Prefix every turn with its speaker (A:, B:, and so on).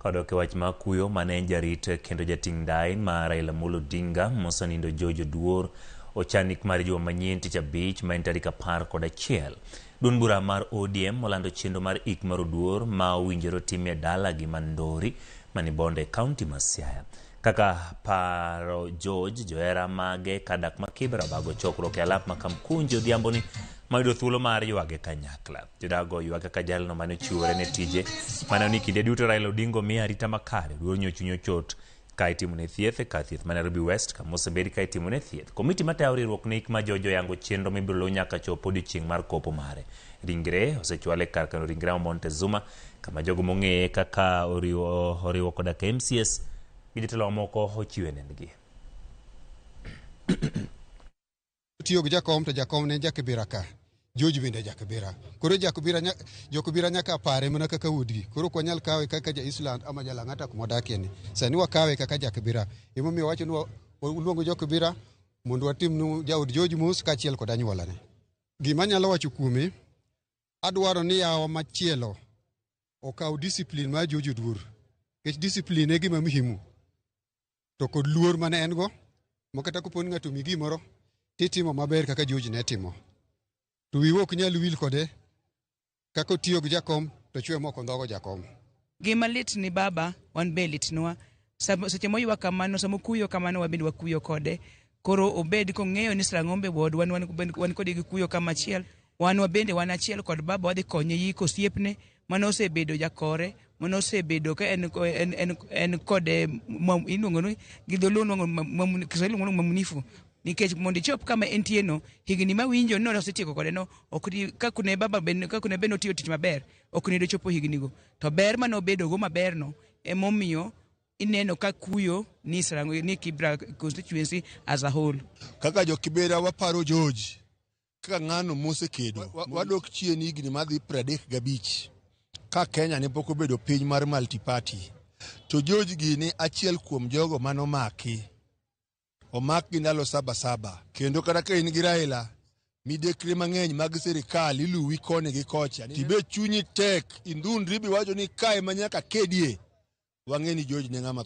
A: Kodok e wach mar kuyo mane en jarit kendo jating' ndai mar Raila Amolo Odinga mosenindo George Oduor ochan ik mar juma manyien tich abich ma en tarik 11. Duond bura mar ODM olando chenro mar ik mar Oduor ma owinjore otimie dalagi ma Ndori mani Bondo e kaunti ma Siaya. Kaka paro George, johera mage kadak ma Kibra obago chokruok e alap ma Kamkunji odhiamboni mayudo thuolo mar ywage kanyakla. Jodago ywak kaka jalno mane ochiwore ne tije mane ni kinde duto Raila Odinga omiye arita makare. Luor nyo chuny ochot ka itimone thieth e kar thieth ma Nairobi West kama osebed ka itimone thieth. Komiti matayo riwruok ne ik ma George oyango chenro mibiro luw nyaka chop odiochieng' mar kopo mare. Ringre osechwal e kar kano ringre ma Montezuma kama jogo mong'eye kaka oriwo koda ka MCS gi jotelo mamoko ochiwe nendgi.
B: Tiyo gi jakom to jakom ne jakibira ka George bende jakibira koro jakibira jokibira nyaka pare mana kaka wuodgi koro ok wanyal kawe kaka ja Eastland ama ja Lang'ata kuma wadakie ni sani wakawe kaka jakibira emomiyo wacho ni waluongo jokibira mondo watimnu jaod George mos kaachiel kod anyuolane. Gima anyalo wacho kuome adwaro ni yawa machielo okaw discipline mar George Oduor nikech discipline e gima muhimu to kod luor mane en go ma kata kopo ni ng'ato omi gimoro titimo maber kaka George ne timo to wiwa ok nyal wil kode kaka otiyo gi jakom to chwe mok ondhogo jakom.
C: Gima lit ni baba wan be litnwa. Seche moywak kamano, sama okuyo kamano, wan bende wakuyo kode. Koro obed kong'eyo ni Srang'ombe ward wan kode gi kuyo kama achiel. Wan wabende wan achiel kod baba wadhi konye yiko osiepne mane osebedo jakore, mane osebedo ka en kode iluongo ni gi dholuo iluongo Kiswahili iluongo ni mwamunifu. Nikech mondo ichop kama entie no, higni mawinjo ni osetieko kode no, ok di, ka kune baba ben, ka kune ben otiyo tich maber, ok ne dochopo higni go. To ber mane obedo go maber no, emomiyo ineno ka kuyo ni Sarango, ni Kibra constituency as a whole.
D: Kaka jo Kibera waparo George kaka ng'ano mosekedo. Wadok chien higni madhi 35 ka Kenya ne pok obedo piny mar multi-party. To George gini achiel kuom jogo manomaki. Omak gi ndalo saba saba. Kendo kata ka in gi Raila, midekre mang'eny mag sirikal iluwi koni gi kocha. Tibe chunyi tek, indhundri biwacho ni kae ma nyaka kedie. Wang'e ni George ne ng'ama